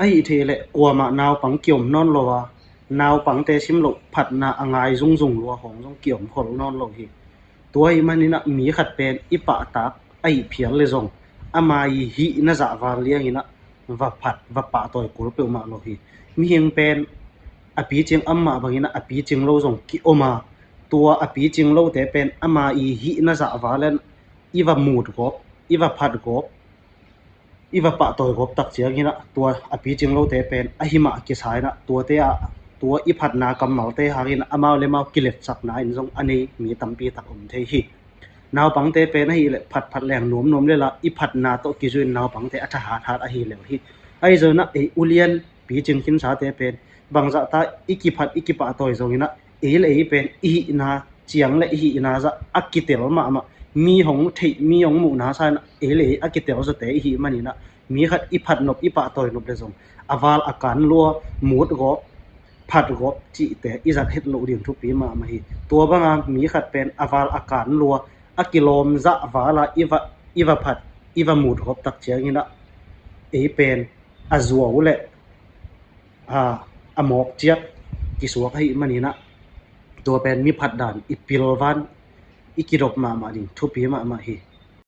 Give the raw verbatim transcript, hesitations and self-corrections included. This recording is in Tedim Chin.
Ahih theih leh kuamah naupang kiom nawn lo a, naupangte simloh phatna a ngai zungzung lua khawng zong kiom khol nawn lo hi. Tua ahih manin ah mi khat pen i pahtak ahih phial le zong ama i hihna zahval liangin ah va phat va pahtawi kul peuhmah lo hi. Mihing pen a picing amah bangin ah a picing lo zong kiom a, tua a picing lote pen ama i hihna zahval in i va mut gawp, i va phat gawp, i va pahtawi gawp tak ciangin ah tua a picing lote pen ahi mah kisa in ah tuate ah tua i phatna kammalte hangin amau le mau kiletsakna in zong a nei mi tampi tak om thei hi. Naupangte pen ahih leh phatphat leng nuamnuam le la i phatna tawh kizui in naupangte a thahathat ahi lel hi. Ahi zongin ah ei ulian picing khinsate pen bangzah ta i kiphat i kipahtawi zongin ah ei le ei pen i hihna ciang le i hihna zah a kitel mahmah, mi hong theih mi hong muhna sa in ah ei le ei a kitel zawte i hih manin ah mi khat i phat nop i pahtawi nop le zong a val a kan lua mut gawp phat gawp cihte i zat het loh ding thupi mahmah hi. Tua banga mi khat pen a val a kan lua a kilawm zahval a i va, i va phat i va mut gawp tak ciangin ah ei pen a zuau le a, a mawk ciat kisuak ahih manin ah tua pen mi phat dan i pilvan i kidop mahmah ding thupi mahmah hi.